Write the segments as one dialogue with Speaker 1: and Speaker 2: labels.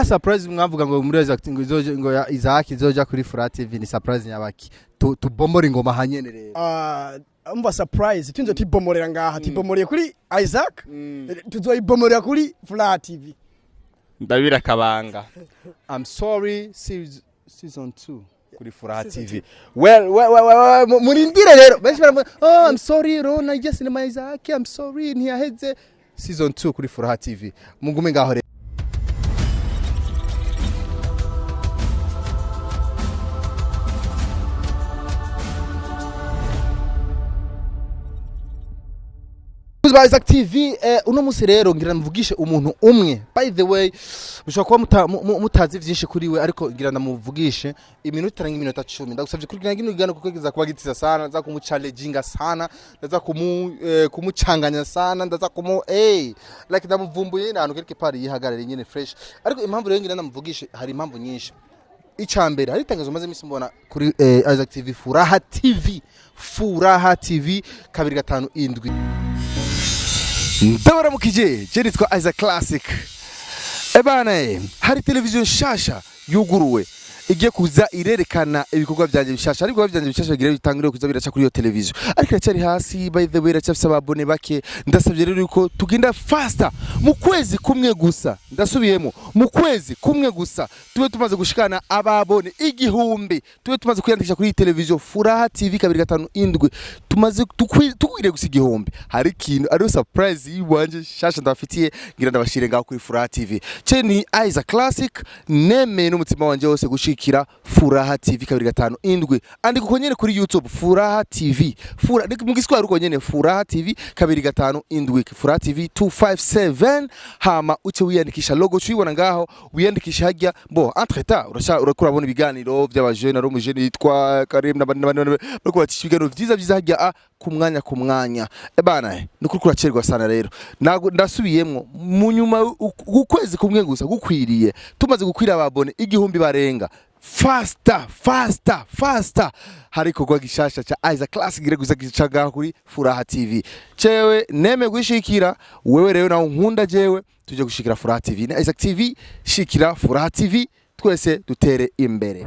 Speaker 1: Surprise mwavuga ngo muri Isaac ngo izoje ngo ya Isaac izoja kuri Fura TV ni surprise nyabaki? Tubombora ingoma hanyene rero.
Speaker 2: Ah, umva, surprise tunzo tibomorera ngaha, tibomoreye kuri Isaac, tuzoyibomorera kuri Fura TV.
Speaker 3: Ndabira kabanga.
Speaker 1: I'm sorry season 2 kuri Fura TV. Well, well, well, well, well, murindire rero. Benshi baravuga, "Oh, I'm sorry Rona, ijya cinema ya Isaac, I'm sorry ntiyaheze." Season 2 kuri Fura TV, mugume ngaho rero. Ba Isaac TV, uno musi rero ngira mvugishe umuntu umwe. By the way, mushobora kuba mutazi vyinshi kuri we, ariko ngira ndamuvugishe iminota itarenga iminota 10. Ndagusavye kuri kino kiganiro kuko kiza kuba gitiza sana, ndaza kumuchallenginga sana, ndaza kumucanganya sana, ndaza kumu like ndamuvumbuye ahantu quelque part yihagarare nyene fresh. Ariko impamvu rero ngira ndamuvugishe, hari impamvu nyinshi. Icambere, hari itangazo maze imisi mbona kuri Isaac TV, Furaha TV, Furaha TV 257. Ndabaramukije, je nitwa Isaac Classic. Ebana, hari televiziyo nshasha yuguruwe igiye kuza irerekana ibikorwa byanje bishasha. Ariko ibikorwa byanje bishasha bigira bitangire kuza biraca kuri iyo televiziyo, ariko iracyari hasi. By the way, iracyafise ababone bake. Ndasabye rero yuko tugenda faster mu kwezi kumwe gusa, ndasubiyemo, mu kwezi kumwe gusa tube tumaze gushikana ababone 1000, tube tumaze kwiyandikisha kuri iyi televiziyo Furaha TV 257. Tumaze tukwiriye gusa 1000. Hari ikintu ariyo surprise yiwanje shasha ndabafitiye, ngira ndabashire ngaho kuri Furaha TV. Ce ni Isaac Classic, nemeye n'umutima wanje wose gushikira Furaha TV 257. Andika uko nyene kuri YouTube, Furaha TV, Fura mu Giswahili uko nyene, Furaha TV 257, Furaha TV 257. Hama uce wiyandikisha, logo uyibona ngaho, wiyandikisha hajya bo. Entre temps urasha urakura abona ibiganiro by'abajene, ari umujene yitwa Karim n'abandi n'abandi bariko bacisha ibiganiro vyiza vyiza hajya ku mwanya ku mwanya. Ebana, nukuri kuracerwa sana rero. Nago ndasubiyemwo, mu nyuma ukwezi kumwe gusa gukwiriye, tumaze gukwira ababone 1000 barenga, faster, faster, faster, hari ikorwa gishasha ca Isaac Classic gire gusa gica ngaho kuri Furaha TV. Cewe neme gushikira wewe rero nawe nkunda jewe, tuje gushikira Furaha TV na Isaac TV. Shikira Furaha TV, twese dutere imbere.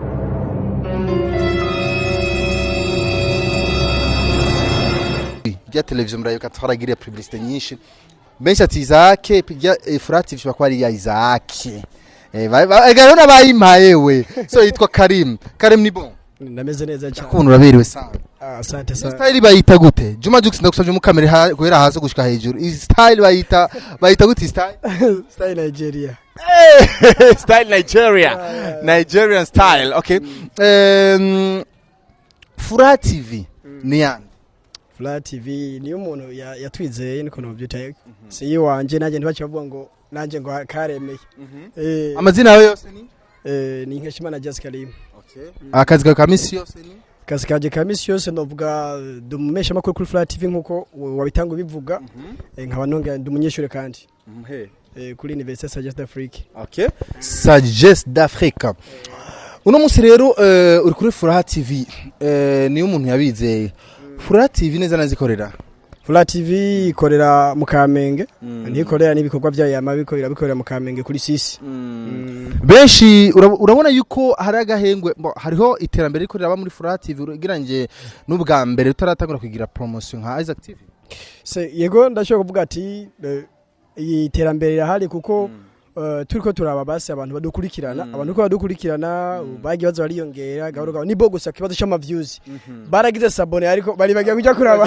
Speaker 1: Rya televiziyo murayoka, twaragiriye publicité nyinshi. Benshi ati Isaac rya Furaha TV ishobora kuba ari iya Isaac. Ega rero nabayimpaye we. So yitwa Karim. Karim, ni bon?
Speaker 2: Ndameze neza cyane.
Speaker 1: Ukuntu uraberewe sana.
Speaker 2: Ah, asante
Speaker 1: Iyo
Speaker 2: sana.
Speaker 1: style bayita gute? Juma Jux, ndagusabye umukamere guhera hasi gushika hejuru. Iyi style bayita gute, iyi style?
Speaker 2: Style Nigeria.
Speaker 1: Style Nigeria. Nigerian style. Okay. Furaha TV ni yande?
Speaker 2: Fura TV niyo umuntu yatwizeye, niko novyita. Si iwanje nanjye, ntibakibavuga ngo nanjye ngo karemeye.
Speaker 1: Amazina yawe yose ni?
Speaker 2: Ni Nkeshimana Jessica Karim.
Speaker 1: Okay. Akazi kawe ka misi yose ni?
Speaker 2: Akazi kanje ka misi yose novuga ndi umumenyeshamakuru kuri Fura TV nkuko wabitanga ubivuga. Nkaba nongera ndi umunyeshure kandi kuri Université Sagesse d'Afrique.
Speaker 1: Okay. Sagesse d'Afrique. Uno musi rero uri kuri Furaha TV. Niyo umuntu yabizeye. Furaha TV neza nazikorera.
Speaker 2: Fura TV ikorera mu Kamenge, ntikorera n'ibikorwa byayo yama bikorera bikorera mu Kamenge kuri sisi.
Speaker 1: Benshi urabona yuko hari agahengwe, hariho iterambere riko riraba muri Furaha TV ugereranyije n'ubwa mbere utaratangura kugira promotion nka Isaac TV.
Speaker 2: Se yego, ndashobora kuvuga ati iyi iterambere rirahari kuko turiko turaba basi abantu badukurikirana, abantu ko badukurikirana bagiye baza bariyongera gahoro gahoro. Nibo gusa kibazo c'ama views, baragize s'abonner ariko bari bagiye kuja kuraba,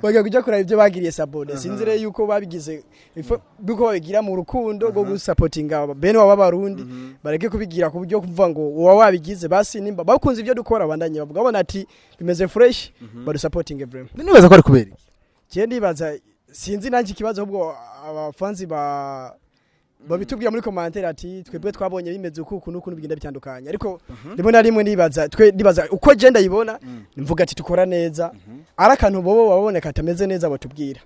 Speaker 2: bagiye kuja kuraba ibyo bagiriye s'abonner. Sinzi rero yuko babigize yuko babigira mu rukundo rwo gusapotinga bene wabo b'Abarundi, bareke kubigira ku buryo kuvuga ngo uwa wabigize. Basi nimba bakunze ibyo dukora, bandanye bavuga babona ati bimeze fresh, badusapotinge vraiment.
Speaker 1: Nibaza ko ari kubera iki?
Speaker 2: Je ndibaza, sinzi nanjye ikibazo, ahubwo abafanzi ba babitubwira muri commentaire ati twebwe twabonye bimeze uku uku n'uku bigenda bitandukanye. Ariko rimwe na rimwe ndibaza, twe ndibaza uko je ndayibona, mvuga ati tukora neza, ari akantu bobo babone katameze neza batubwira.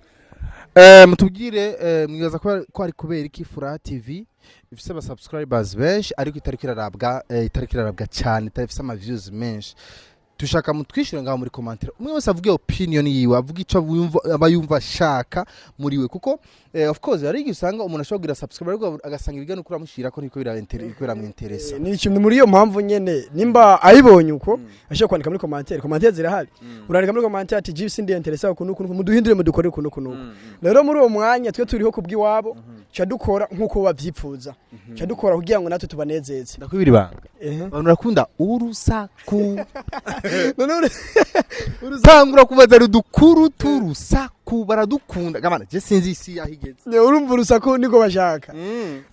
Speaker 1: Mutubwire, mwibaza ko ari kubera iki Furaha TV ifise aba subscribers benshi ariko itariko irarabwa cyane, itari ifise ama views menshi? Tushaka mutwishyure ngaho muri commentaire, umwe wese avuge opinion yiwe, avuge ico yumva, aba yumva ashaka muri we, kuko of course hari igihe usanga umuntu ashobora kugira subscribe ariko agasanga ibiganiro kuri amushira ko niko biramuinteresa.
Speaker 2: Ni ikintu muri iyo mpamvu nyene, nimba ayibonye uko ashobora kwandika muri commentaire. Commentaire zirahari, urandika muri commentaire ati: "Jewe sindi intéressé uku nuku nuku, muduhindure, mudukore uku nuku nuku." Rero muri uwo mwanya twe turiho kubw'iwabo, ca dukora nkuko bavyipfuza, ca dukora kugira ngo natwe tubanezeze.
Speaker 1: Ndakwibira ibanga.
Speaker 2: Ehe.
Speaker 1: Abantu barakunda urusaku.
Speaker 2: None
Speaker 1: Tangura kubaza udukuru turusaku, baradukunda gamana. Je sinzi isi yaho igeze.
Speaker 2: Ne, urumva urusaku niko bashaka.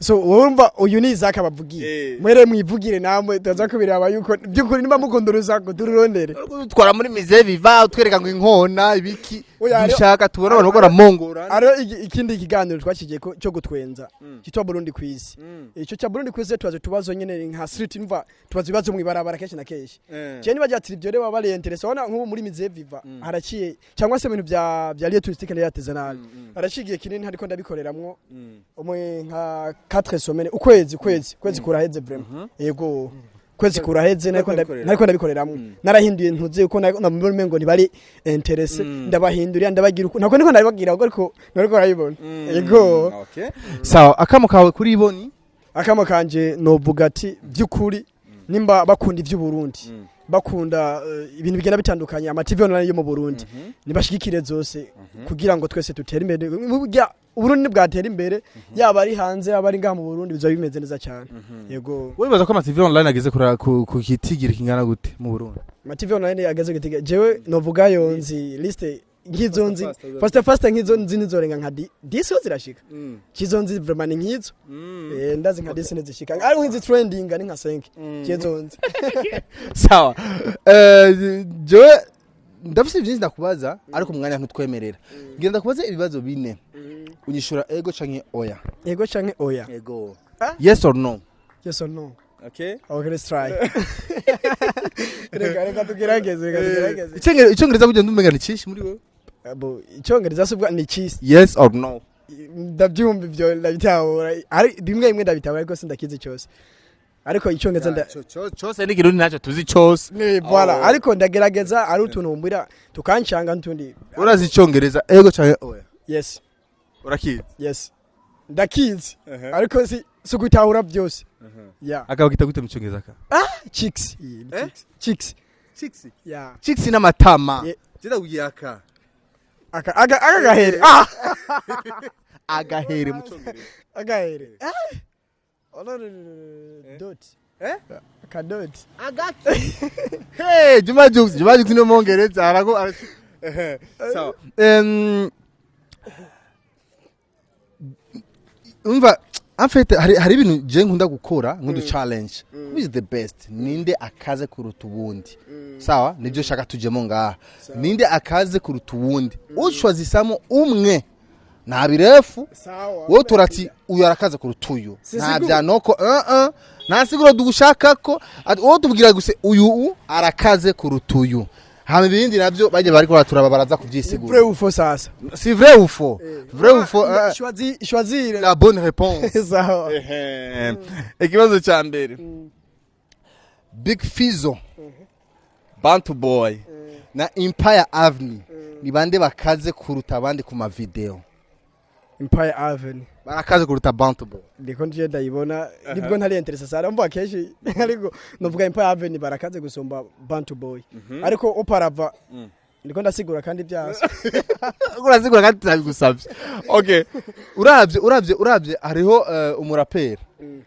Speaker 2: So urumva uyu ni Isaac abavugiye, mwere mwivugire namwe, tuza kubiraba yuko by'ukuri niba mukunda urusaku tururondere.
Speaker 1: Twara muri mize viva utwereka ngo inkona ibiki.
Speaker 2: Oya,
Speaker 1: Dushaka tubona abantu bakora mongora.
Speaker 2: Hariho ikindi kiganiro twakigiye ko cyo gutwenza cyitwa Burundi Quiz. Icyo cya Burundi Quiz tubaza utubazo nyene nka street, mva tubaza ibibazo mw'ibarabara kenshi na kenshi. Cyane niba byatira ibyo rero baba bari intéressé. Ubona nk'ubu muri Mize Viva haraciye, cyangwa se ibintu bya lieu touristique yateze nabi, haraciye igihe kinini hariko ndabikoreramwo umwe nka 4 semaines, ukwezi kuraheze vraiment. Yego, kwezi kuraheze nariko ndabikoreramwo. Narahinduye ntuze uko nabona umengo ntibari intéressé, ndabahindurira, ndabagira uko nako niko ndabagira ubwo, ariko nariko arayibona. Yego.
Speaker 1: Sawa, akamo kawe kuri iboni?
Speaker 2: Akamo kanje novuga ati by'ukuri nimba bakunda iby'Uburundi, bakunda ibintu bigenda bitandukanye, ama TV online yo mu Burundi nibashigikire zose kugira ngo twese dutere imbere. Burya Uburundi bwatera imbere, yaba ari hanze, yaba ari ngaha mu Burundi, bizoba bimeze neza cyane. Yego.
Speaker 1: Wibaza ko ama TV online ageze ku kitigiri kingana gute mu Burundi?
Speaker 2: Ama TV online ageze gutega, jewe novuga yo nzi liste nk'izo nzi fast fast, nk'izo nzi nizorenga nka 10 zirashika. Kizo nzi vraiment ni nk'izo. Ndazi nka 10 ntizishika, ariko nk'izi trending ni nka 5 kizo nzi.
Speaker 1: Sawa. Jewe ndafise byinshi ndakubaza, ariko umwanya ntutwemerera. Ngira ndakubaze ibibazo bine, unyishura ego canke oya.
Speaker 2: Yego canke oya?
Speaker 1: Ego.
Speaker 2: Ah?
Speaker 1: Yes or no?
Speaker 2: Yes or no?
Speaker 1: Okay.
Speaker 2: Okay, let's try. Reka tugerageze, reka tugerageze.
Speaker 1: Icyongereza burya ndumenya ni cyinshi muri wewe.
Speaker 2: Bo, icyongereza se ubwa ni cyisi?
Speaker 1: Yes or no?
Speaker 2: Ndabyumva, ibyo ndabitahura, ari bimwe bimwe ndabitahura, ariko sindakizi cyose, ariko icyongereza nda
Speaker 3: Cyose n'ikirundi ntacyo tuzi cyose.
Speaker 2: Ni voilà.
Speaker 3: Oh.
Speaker 2: Ariko ndagerageza, ari utuntu mbura tukancanga n'utundi.
Speaker 1: Urazi icyongereza, ego canke oya?
Speaker 2: Yes.
Speaker 1: Urakizi?
Speaker 2: Yes, ndakizi, ariko si gutahura byose, yeah.
Speaker 1: Akaba kita gute mu cyongereza ka?
Speaker 2: Chicks. Ni
Speaker 1: Eh?
Speaker 2: chicks, chicks.
Speaker 1: Chicks?
Speaker 2: Yeah.
Speaker 1: Chicks n'amatama.
Speaker 2: Yeah.
Speaker 1: Zidakubwiye aka
Speaker 2: Aka gahere, ah.
Speaker 1: Agahere mu cyongereza?
Speaker 2: Agahere, ah. Oh, no, no, no, no, no. Dot.
Speaker 1: Eh?
Speaker 2: Aka dot.
Speaker 1: Hey, Juma Jux, Juma Jux ni umwongereza, arago sawa. Umva, en fait hari ibintu je nkunda gukora nk'udu challenge. Who is the best? Ninde akaze kuruta ubundi? Sawa, nibyo shaka tujemo ngaha. Ninde akaze kuruta uwundi? Uchoisisamo umwe. Nta birefu.
Speaker 2: Sawa.
Speaker 1: Wowe turati uyu arakaze kuruta uyu. Nta
Speaker 2: Sinsiguro.
Speaker 1: bya noko, nta siguro dugushaka ko wowe tubwira gusa uyu arakaze kuruta uyu. Hama ibindi navyo bajye bariko baraturaba baraza kuvyisigura.
Speaker 2: Vrai ou faux sasa?
Speaker 1: Si vrai ou faux? Vrai ou faux?
Speaker 2: Choisir, choisir.
Speaker 1: La bonne réponse.
Speaker 2: Sawa.
Speaker 3: Ikibazo cya mbere.
Speaker 1: Big Fizzo,
Speaker 3: Bantu Boy
Speaker 1: na Empire Avenue, ni bande bakaze kuruta abandi ku ma video?
Speaker 2: Empire Avenue.
Speaker 1: Barakaze kuruta Bantu Boy?
Speaker 2: Ndiko nje ndayibona nibwo ntari intéressé sana mva kenshi, ariko novuga Empire Avenue barakaze gusumba Bantu Boy, ariko oparava ndiko ndasigura kandi byase.
Speaker 1: Urasigura kandi turabigusabye. Okay, uravye hariho umuraperi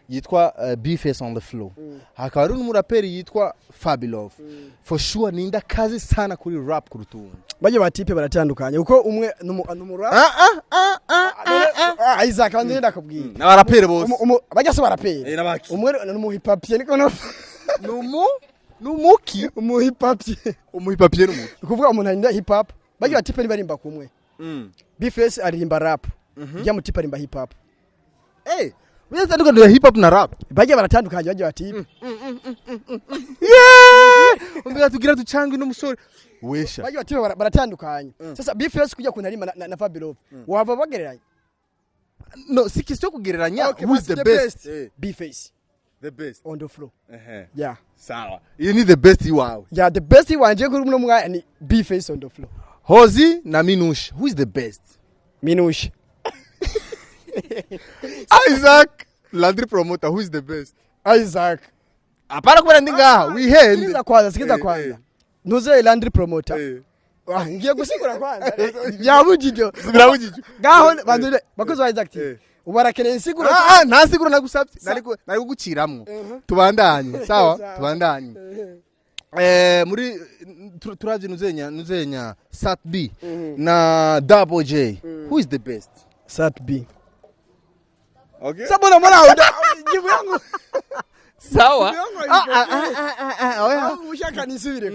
Speaker 1: yitwa B-Face on the floor, hakaba hari n'umuraperi yitwa Fabilove. For sure, ninda kazi sana kuri rap kuruta uwundi?
Speaker 2: Bajye batipe baratandukanye kuko umwe numura.
Speaker 1: Ah ah ah ah ah ah.
Speaker 2: Ah, Isaac, kandi ndakubwira.
Speaker 1: N'abaraperi bose.
Speaker 2: Bajya se baraperi.
Speaker 1: Eh, n'abaki?
Speaker 2: Umwe ni umuhipapiye niko no
Speaker 1: Numu numuki?
Speaker 2: Umuhipapiye.
Speaker 1: Umuhipapiye n'umuki?
Speaker 2: Kuvuga umuntu arinda hip hop, bajya batipe nibarimba kumwe. B-Face aririmba rap, ujya mutipe arimba hip hop.
Speaker 1: Eh, biratandukanye hip hop na rap.
Speaker 2: Bajya baratandukanye, bajya batipe.
Speaker 1: Yeah, umbega tugira ducangwe n'umusore wesha.
Speaker 2: Bajya batipe baratandukanye. Sasa B-Face kujya kuntu arima na Fabilove wava bagereranya?
Speaker 1: No, si question yo kugereranya.
Speaker 2: Okay,
Speaker 1: who is
Speaker 2: but
Speaker 1: the best?
Speaker 2: B-Face.
Speaker 1: The best.
Speaker 2: On the floor.
Speaker 1: Ehe.
Speaker 2: Yeah.
Speaker 1: Sawa, iyi ni the best iwawe.
Speaker 2: Yeah, the best wanje kuri uno mwanya ni B Face on the floor.
Speaker 1: Hozi na Minushe, who is the best?
Speaker 2: Minushe.
Speaker 1: Isaac Landry Promoter, who is the best?
Speaker 2: Isaac.
Speaker 1: Hapana, kubera ndi ngaha wihende.
Speaker 2: Sikiliza kwanza, sikiliza kwanza. Ntuze Landry Promoter. Ah, ngiye gusigura kwanza byabujije.
Speaker 1: Birabujije.
Speaker 2: Ngaho bandure bakozi ba Isaac TV, ubu barakeneye insiguro.
Speaker 1: Ah, ah, nta siguro nagusabye, nari kuguciramwo. Tubandanye, sawa?
Speaker 2: Sawa.
Speaker 1: Tubandanye. Muri turavye nuzenya Sat B na Double J, who is the best?
Speaker 2: Sat B.
Speaker 1: Okay.
Speaker 2: Sabona mbona jibu yangu?
Speaker 3: Sawa.
Speaker 1: Ah, ah, ah, ah, ah, oya.
Speaker 2: Ushaka nisubire?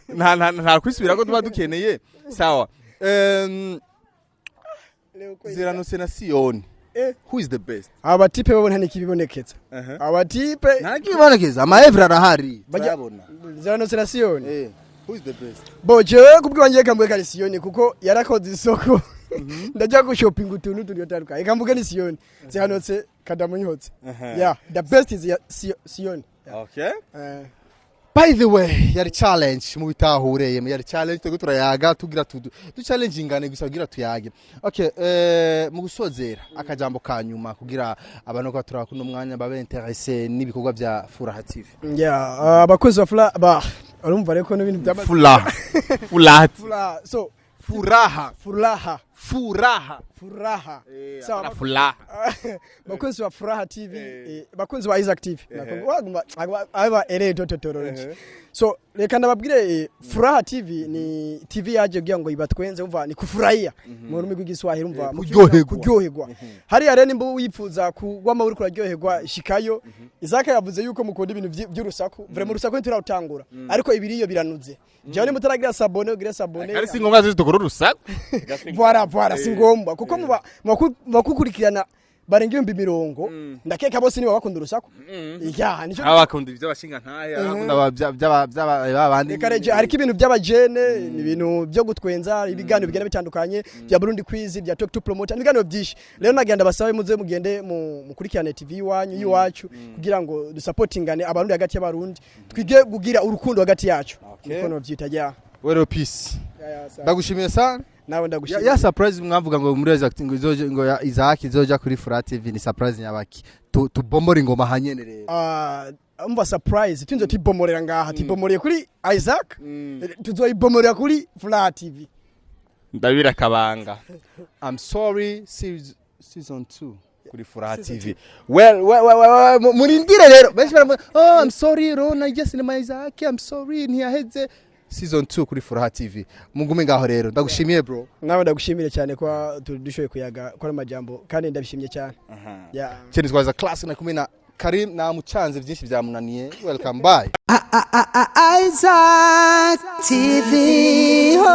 Speaker 3: Nta kwisubira ko tuba dukeneye. Sawa.
Speaker 1: Ziranose na Siyoni, who is the best?
Speaker 2: Abatipe babona ntikibibonekeza abatipe.
Speaker 1: Nta kibonekeza, ama evra arahari. Turayabona.
Speaker 2: Ziranose na Siyoni.
Speaker 1: Who is the best?
Speaker 2: Bo jewe kubwiwanje kambuye kari Siyoni, kuko yarakoze isoko, ndajya gushopinga utuntu turiyo tandukanye. Kambuge ni Siyoni, zihanotse kadamunyotse. Yeah, the best is Siyoni. Yeah.
Speaker 3: Okay.
Speaker 1: By the way, yari challenge mu bitahureye, yari challenge twego turayaga tugira tu challenge ingane gusa kugira tuyage. Okay, mu gusozera, akajambo ka nyuma kugira abantu ko turaba kuno mwanya babe intéressé n'ibikorwa bya Furaha TV.
Speaker 2: Yeah, abakozi ba Fura ba urumva reko n'ibintu byamaze.
Speaker 3: Furaha, Furaha.
Speaker 2: Fura, so
Speaker 1: Furaha.
Speaker 2: Furaha.
Speaker 1: Furaha.
Speaker 2: Furaha, sawa.
Speaker 3: Furaha.
Speaker 2: Bakunzi ba Furaha TV, bakunzi ba Isaac TV, aba ere tototoro. So reka ndababwire, Furaha TV ni TV yaje kugira ngo ibatwenze, umva, ni kufurahia mu rurimi rw'Igiswahili, umva.
Speaker 1: Kuryoherwa.
Speaker 2: Kuryoherwa. Hariya rero nimba wifuza kugwama uri kuraryoherwa, shikayo. Isaac yavuze yuko mukunda ibintu by'urusaku. Vraiment urusaku ntiturarutangura, ariko ibiriyo biranuze. Jewe nimba utaragira s'abonner, ugire s'abonner.
Speaker 3: Ari si ngombwa zose dukora urusaku.
Speaker 2: Voilà, si ngombwa, kuko muba mubakukurikirana barenga 40,000, ndakeka bose niba bakunda urusaku ya nico.
Speaker 3: Abakunda iby'abashinga ntahe, abakunda babandi.
Speaker 2: Reka reje, hariko ibintu by'abajene, ni ibintu byo gutwenza, ibiganiro bigenda bitandukanye bya Burundi Quiz, bya Talk to Promoter, ibiganiro byinshi. Rero nagenda basabe muze mugende mukurikirane TV iwanyu y'iwacu kugira ngo dusapotingane Abarundi hagati y'Abarundi, twige kugira urukundo hagati yacu. Niko novyita ya.
Speaker 1: Wero, peace.
Speaker 2: Ya, sawa.
Speaker 1: Ndagushimiye sana.
Speaker 2: Nawe ndagushimiye.
Speaker 1: Ya surprise mwavuga ngo muri Isaac ngo izoje, ngo ya Isaac izoja kuri Furaha TV, ni surprise nyabaki? Tubombora ingoma hanyene rero.
Speaker 2: Ah, umva, surprise tunzo tibomorera ngaha, tibomoreye kuri Isaac, tuzoyibomorera kuri Furaha TV.
Speaker 3: Ndabira akabanga.
Speaker 1: I'm sorry season 2 kuri Furaha TV. Well, murindire rero. Benshi baravuga, "Oh, I'm sorry Rona, ijya cinema Isaac, I'm sorry ntiyaheze." Season 2 kuri Furaha TV. Mugume ngaho rero. Ndagushimiye, bro.
Speaker 2: Nawe ndagushimire cyane kwa dushoboye kuyaga kwa amajambo, kandi ndabishimye cyane, yeah.
Speaker 1: Cheni twaza class na kumwe na Karim na mucanze byinshi byamunaniye. Welcome, bye.
Speaker 4: Isaac TV. Oh.